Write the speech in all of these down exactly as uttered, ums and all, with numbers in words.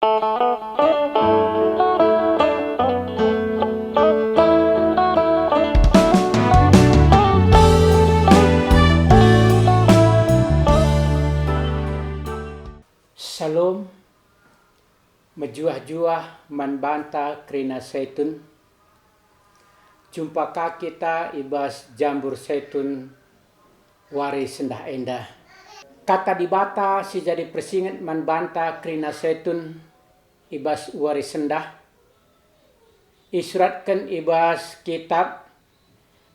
Syalom, mejuah-juah man banta kerina Saitun. Jumpa ka kita i bas jambur Saitun wari sendah enda. Kata Dibata si jadi persinget man banta kerina Saitun i bas wari sendah, isuratken i bas kitap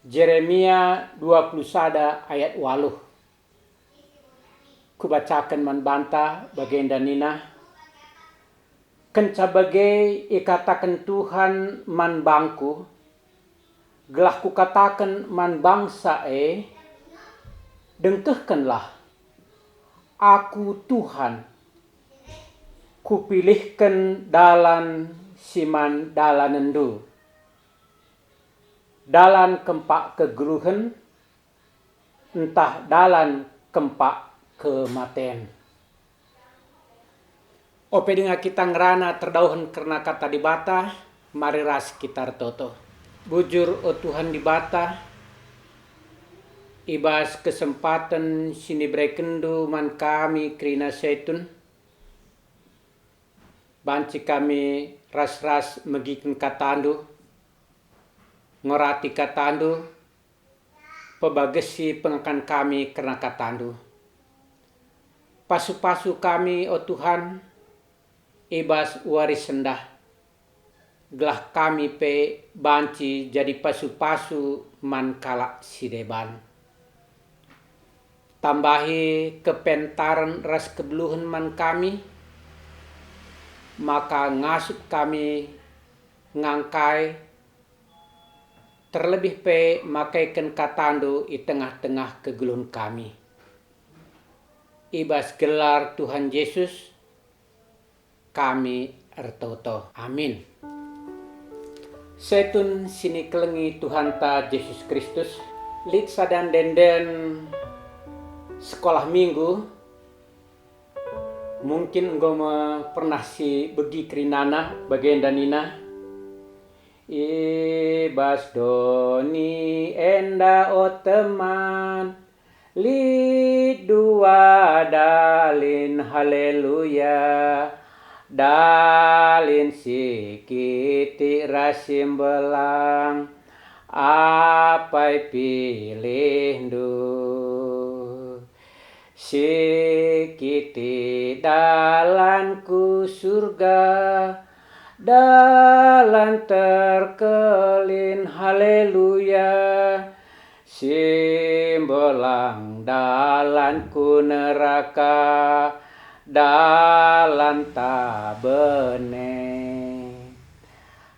Jeremia dua puluh sada ayat waluh. Kubacaken man banta bagenda nina, "Kenca bage ikataken Tuhan man bangku, gelah kukataken man bangsa e, 'Dengkehkenlah, Aku Tuhan, Kupilihken dalan si man dalanenndu, dalan kempak kegeluhen, ntah dalan kempak kematen.'" Ope denga kita ngerana terdauhen kerna Kata Dibata, mari ras kita ertoto. Bujur, o Tuhan Dibata, i bas kesempaten si niberekenNdu man kami kerina Saitun, banci kami ras-ras megiken KataNdu, ngorati KataNdu, pebagesi pengakan kami kerna KataNdu. Pasu-pasu kami, o Tuhan, i bas wari sendah, gelah kami pe banci jadi pasu-pasu man kalak si deban. Tambahi kepentaren ras kebeluhen man kami, maka ngasup kami ngangkai, terlebih pe makaiken KataNdu i tengah-tengah kegeluhen kami. I bas gelar Tuhan Jesus, kami ertoto. Amin. Saitun si nikelengi Tuhanta Jesus Kristus, lit sada ende-enden sekolah minggu, mungkin enggo me pernah sibegi kerinana bagenda nina, "I bas doni enda, o teman, lit dua dalin, haleluya, dalin si kitik ras si mbelang, apai pilihndu?" Si kitik dalan ku surga, dalan terkelin, haleluya. Si mbelang dalan ku neraka, dalan tabene.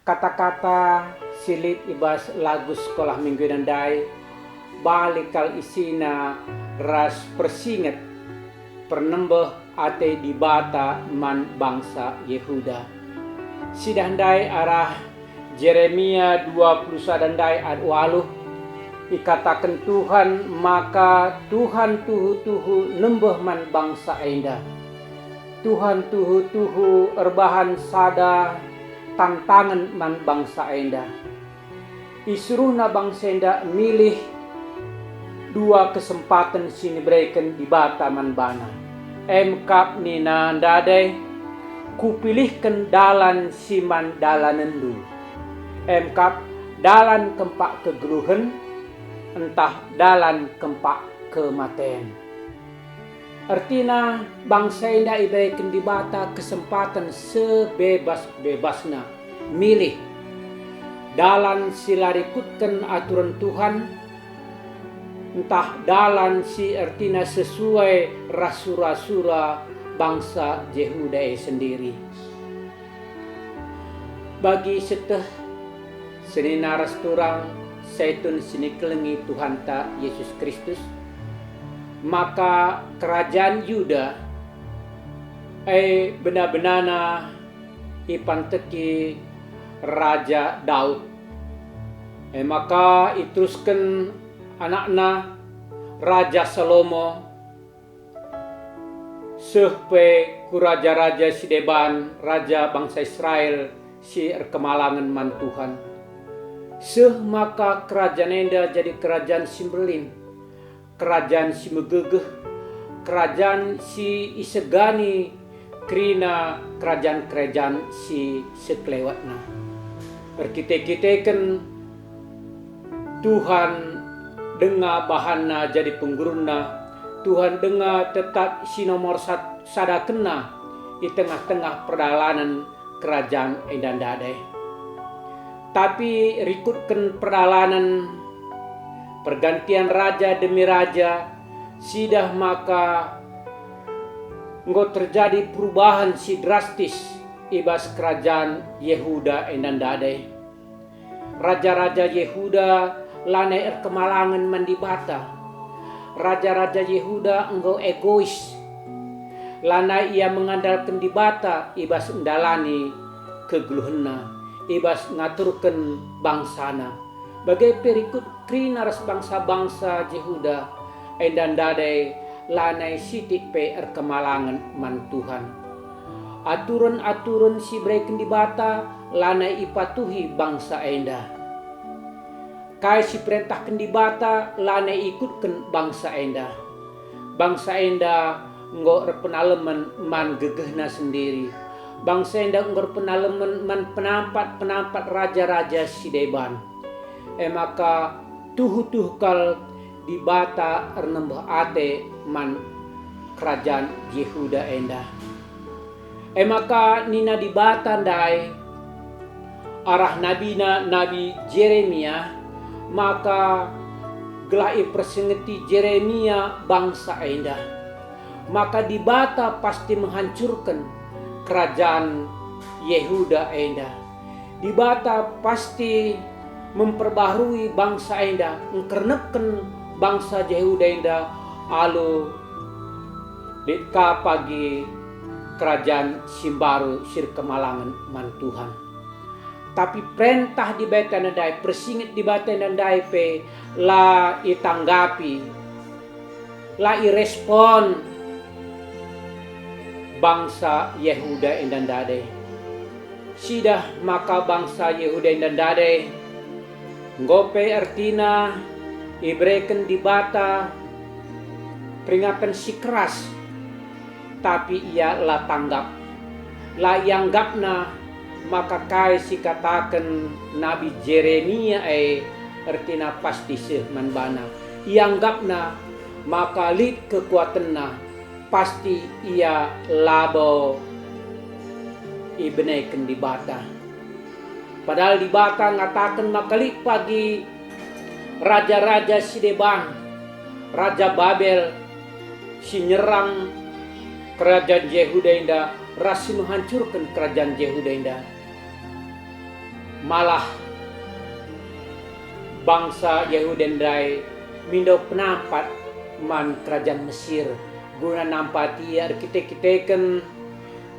Kata-kata si lit i bas lagu sekolah minggu enda ndai bali kal isina ras persinget pernembeh ate Dibata man bangsa Jehuda. Sidah ndai arah Jeremia dua puluh sada ndai ayat waluh, ikataken Tuhan maka Tuhan tuhu-tuhu nembeh man bangsa enda. Tuhan tuhu-tuhu erbahan sada tantangen man bangsa enda. IsuruhNa bangsa enda milih dua kesempaten si nibereken Dibata man bana. Emkap nina ndai, "Kupilihken dalan si man dalanenndu." Emkap dalan kempak kegeluhen, ntah dalan kempak kematen. Ertina, bangsa enda ibereken Dibata kesempaten sebebas-bebasna milih dalan si la rikutken aturen Tuhan, ntah dalan si ertina sesuai ras sura-sura bangsa Jehuda e sendiri. Bagi seteh senina ras turang Saitun si nikelengi Tuhanta Jesus Kristus, maka kerajaan Yuda e bena-benana ipanteki Raja Daud. E maka iterusken anakna Raja Salomo, Seh pe ku raja-raja si deban, raja bangsa Israel si erkemalangen man Tuhan. Seh maka kerajan enda jadi kerajan si mbelin, kerajan si megegeh, kerajan si isegani kerina kerajan-kerajan si sekelewetna. Erkite-kiteken Tuhan denga bahanna jadi penggurunna, Tuhan denga tetap si nomor sat-, sadakenna i tengah-tengah perdalanen kerajan enda ndai. Tapi rikutken perdalanen pergantian raja demi raja, sidah maka enggo terjadi perubahan si drastis i bas kerajan Yehuda enda ndai. Raja-raja Yehuda lanai erkemalangen man Dibata. Raja-raja Yehuda enggo egois. Lanai ia mengandalken Dibata i bas ndalani kegeluhenna, i bas ngaturken bangsana. Bage pe rikut kerina ras bangsa-bangsa Jehuda enda ndai lanai sitik pe erkemalangen man Tuhan. Aturen-aturen si ibereken Dibata lanai ipatuhi bangsa enda. Kai si iperentahken Dibata lanai ikutken bangsa enda. Bangsa enda enggo erpenalemen man gegehna sendiri. Bangsa enda enggo erpenalemen man penampat-penampat raja-raja si deban. E maka tuhu-tuhu kal Dibata ernembeh ate man kerajan Jehuda enda. E maka nina Dibata ndai arah nabina Nabi Jeremia, maka gelah ipersingeti Jeremia bangsa enda, maka Dibata pasti menghancurken kerajan Yehuda enda. Dibata pasti memperbaharui bangsa enda, engkernepken bangsa Jehuda enda alu lit ka pagi kerajan si mbaru si erkemalangen man Tuhan. Tapi perentah Dibata enda ndai, persinget Dibata enda ndai pe la itanggapi, la irespon bangsa Yehuda enda ndai. Sidah maka bangsa Yehuda enda ndai, enggo pe ertina ibereken Dibata peringaten si keras, tapi ia la tanggap. La ianggapna maka kai si kataken Nabi Jeremia e ertina pasti seh man bana. Ianggapna maka lit kekuatenna, pasti ia labo ibeneken Dibata. Padahal Dibata ngataken maka lit pagi raja-raja si deban, raja Babel, si nyerang kerajan Jehuda enda ras si menghancurken kerajan Jehuda enda. Malah bangsa Jehuda ndai mindo penampat man kerajan Mesir, guna nampati ia erkite-kiteken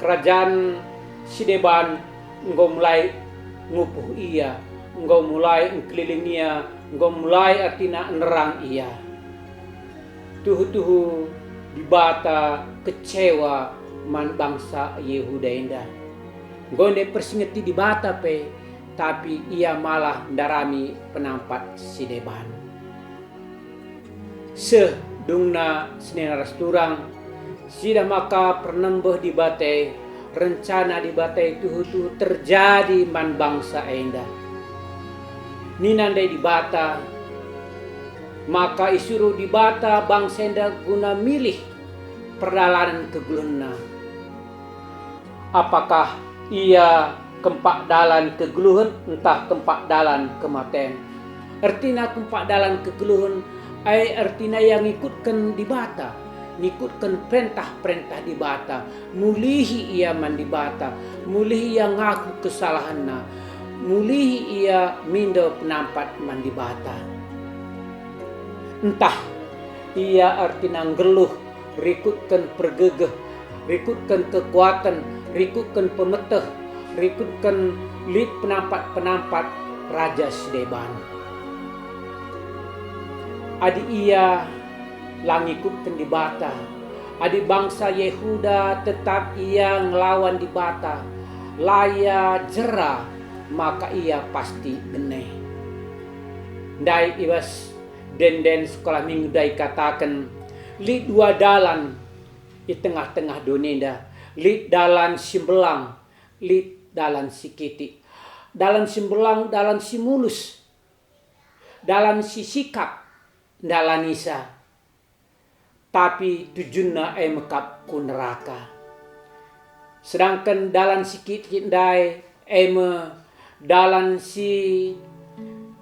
kerajan si deban enggo mulai ngupuh ia, enggo mulai engkelilingi ia, enggo mulai ertina nerang ia. Tuhu-tuhu Dibata kecewa man bangsa Jehuda enda. Enggo ndai persingeti Dibata pe, tapi ia malah ndarami penampat si deban. Seh dungna senina ras turang, sidah maka pernembeh Dibata e, rencana Dibata e tuhu-tuhu terjadi man bangsa enda. Nina ndai Dibata, maka isuruh Dibata bangsa enda guna milih perdalanen kegeluhenna. Apakah ia kempak dalan kegeluhen ntah kempak dalan kematen? Ertina kempak dalan kegeluhen, ai ertina ia ngikutken Dibata, ngikutken perentah-perentah Dibata, mulihi ia man Dibata, mulihi ia ngaku kesalahenna, mulihi ia mindo penampat man Dibata. Ntah ia ertina nggeluh rikutken pergegeh, rikutken kekuaten, rikutken pemeteh, rikutken lit penampat-penampat raja si deban. Adi ia la ngikutken Dibata, Adi bangsa Yehuda tetap ia ngelawan Dibata, la ia jera, maka ia pasti bene. Ndai i bas ende-enden Sekolah Minggu ndai ikataken, lit dua dalan i tengah-tengah doni enda, lit dalan si mbelang, lit dalan si kitik. Dalan si mbelang, dalan si mulus, dalan si sikap ndalanisa, tapi tujunna e me kap ku neraka. Sedangken dalan si kitik ndai e me dalan si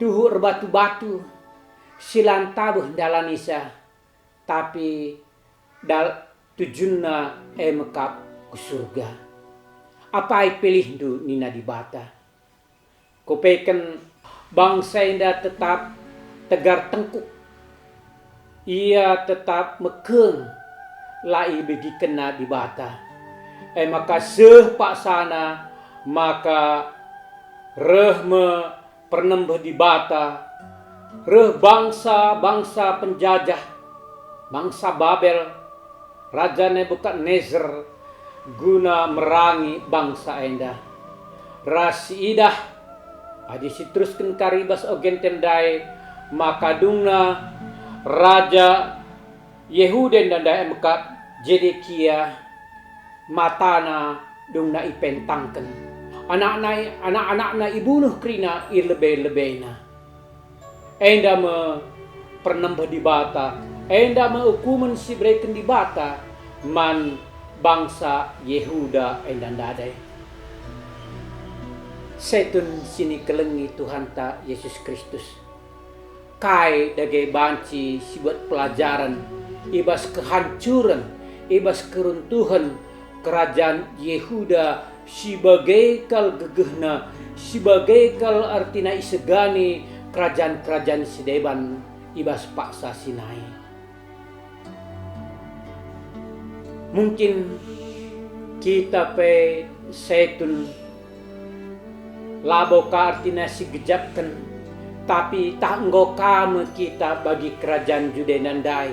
tuhu erbatu-batu, si la ntabeh ndalanisa, tapi dal-, tujunna e me kap ku Surga. Apai pilihndu, nina Dibata. Kupeken bangsa enda tetap tegar tengkuk. Ia tetap mekeng, la ibegikenna Dibata. E maka seh paksana, maka reh me pernembeh Dibata, reh bangsa-bangsa penjajah, bangsa Babel, Raja Nebukadnezar, guna merangi bangsa enda. Ras siidah, adi siterusken kari bas ogen enda ndai, maka dungna raja Yehuda enda ndai me kap Jedekia, matana dungna ipentangken. Anakna, anak-anakna ibunuh kerina i lebe-lebena. Enda me pernembeh Dibata, enda me ukumen si ibereken Dibata man bangsa Yehuda enda ndai. Setun si nikelengi Tuhanta Yesus Kristus. Kai dage banci sibuat pelajaren i bas kehancuren, i bas keruntuhen kerajan Yehuda si bage kal gegehna, si bage kal ertina isegani kerajan-kerajan si deban i bas paksa Sinai. Mungkin kita pe setun labo ka ertina si gejapken, tapi tah enggo ka me kita bagi kerajan Judena ndai.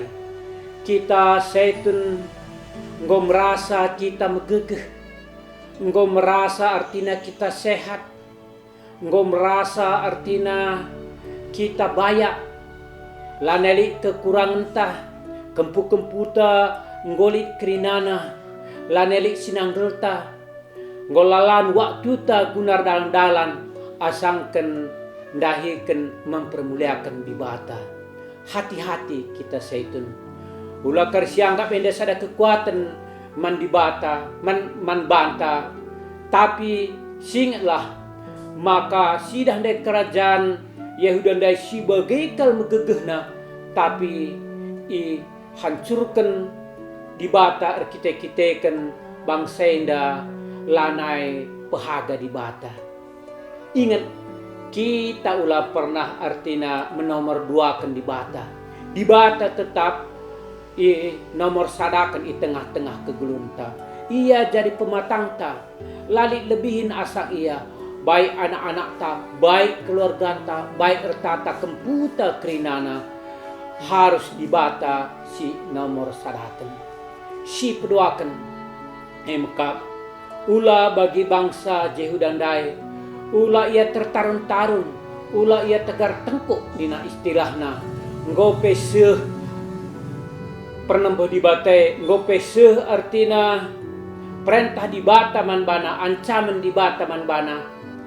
Kita setun enggo merasa kita megegeh, enggo merasa ertina kita sehat, enggo merasa ertina kita bayak, lanai lit kekurangenta, kempu-kemputa enggo lit kerinana, lanai lit si nanggelta, enggo la lan waktuta guna erdalan-dalan asangken ndahiken mempermuliaken Dibata. Hati-hati kita setun. Ula kari sianggap enda sada kekuaten man Dibata, man, man banta, tapi singetlah maka siidah ndai kerajan Yehuda ndai si bage kal megegehna, tapi ihancurken Dibata erkite-kiteken bangsa enda lanai pehaga Dibata. Inget, kita ula pernah ertina menomor duaken Dibata. Dibata tetap i nomor sadaken i tengah-tengah kegeluhenta. Ia jadi pematangta, la lit lebihin asang Ia, baik anak-anakta, baik keluarganta, baik ertata kemputa kerinana, harus Dibata si nomor sadaken. Si peduaken, e me kap, ula bagi bangsa Jehuda ndai, ula ia tertarun-tarun, ula ia tegar tengkuk nina istilahna, enggo pe seh pernembeh Dibata e, enggo pe seh ertina perentah Dibata man bana, ancamen Dibata man bana,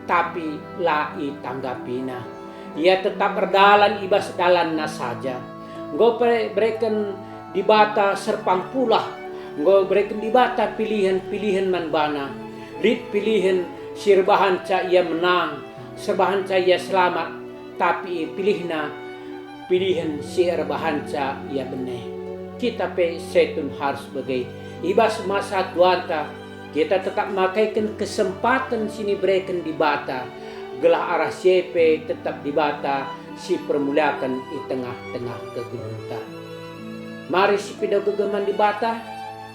tapi la itanggapina. Ia tetap erdalan i bas dalanna saja. Enggo pe bereken Dibata serpang pulah, enggo bereken Dibata pilihen-pilihen man bana. Lit pilihen si erbahanca ia menang, si erbahanca ia selamat, tapi ipilihna pilihen si erbahanca ia bene. Kita pe setun harus bage. I bas masa tuanta, kita tetap makaiken kesempaten si nibereken Dibata, gelah arah si e pe tetap Dibata si permuliaken i tengah-tengah kegeluhenta. Mari sipindo gegeh man Dibata,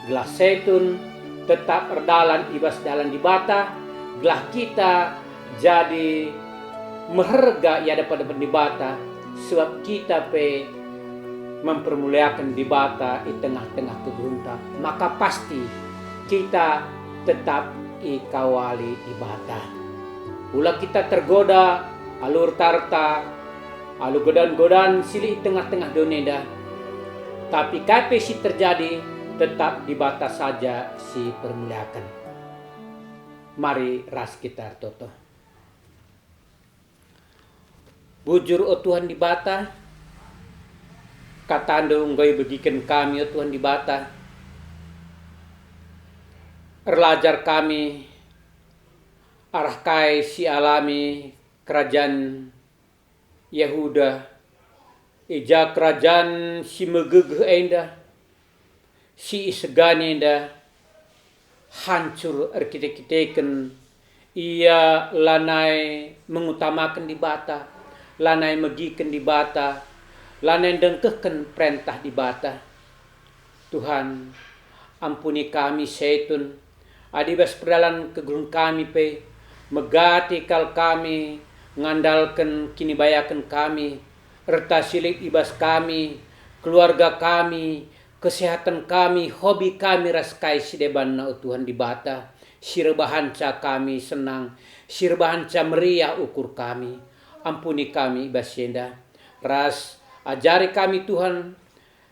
gelah setun tetap erdalan i bas dalan Dibata, gelah kita jadi meherga i adepen-adepen Dibata, sebab kita pe mempermuliaken Dibata i tengah-tengah kegeluhenta, maka pasti kita tetap ikawali Dibata. Ula kita tergoda alu erta-erta, alu godaan-godaan si lit i tengah-tengah doni enda. Tapi kai pe si terjadi, tetap Dibata saja si permuliaken. Mari ras kita ertoto. Bujur, o Tuhan Dibata, kataNdu enggo ibegiken kami, o Tuhan Dibata. Erlajar kami arah kai si alami kerajan Jahuda, i ja kerajan si megegeh enda, si isegani enda, hancur erkite-kiteken. Ia lanai mengutamaken Dibata, lanai megiken Dibata, lanai ndengkehken perentah Dibata. Tuhan, ampuni kami setun, adi bas perdalan kegeluhen kami pe, megati kal kami ngandalken kinibayaken kami, erta si lit i bas kami, keluarga kami, kesehatan kami, hobi kami ras kai si debanna, o Tuhan Dibata, si erbahanca kami senang, si erbahanca meriah ukur kami. Ampuni kami i bas si enda, ras ajari kami, Tuhan,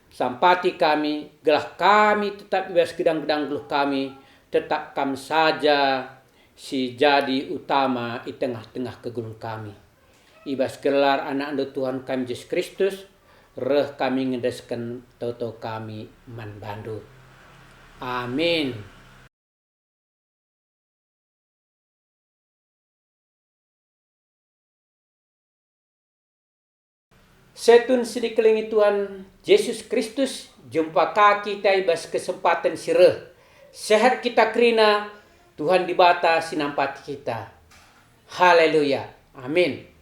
sampati kami, gelah kami tetap i bas gedang-gedang geluh kami, tetap Kam saja si jadi utama i tengah-tengah kegeluhen kami. I bas gelar AnakNdu Tuhan kami Jesus Kristus, reh kami ngendesken toto kami man baNdu. Amin. Setun si dikelengi Tuhan Jesus Kristus, jumpa ka kita i bas kesempaten si reh. Sehat kita kerina, Tuhan Dibata si nampati kita. Haleluya. Amin.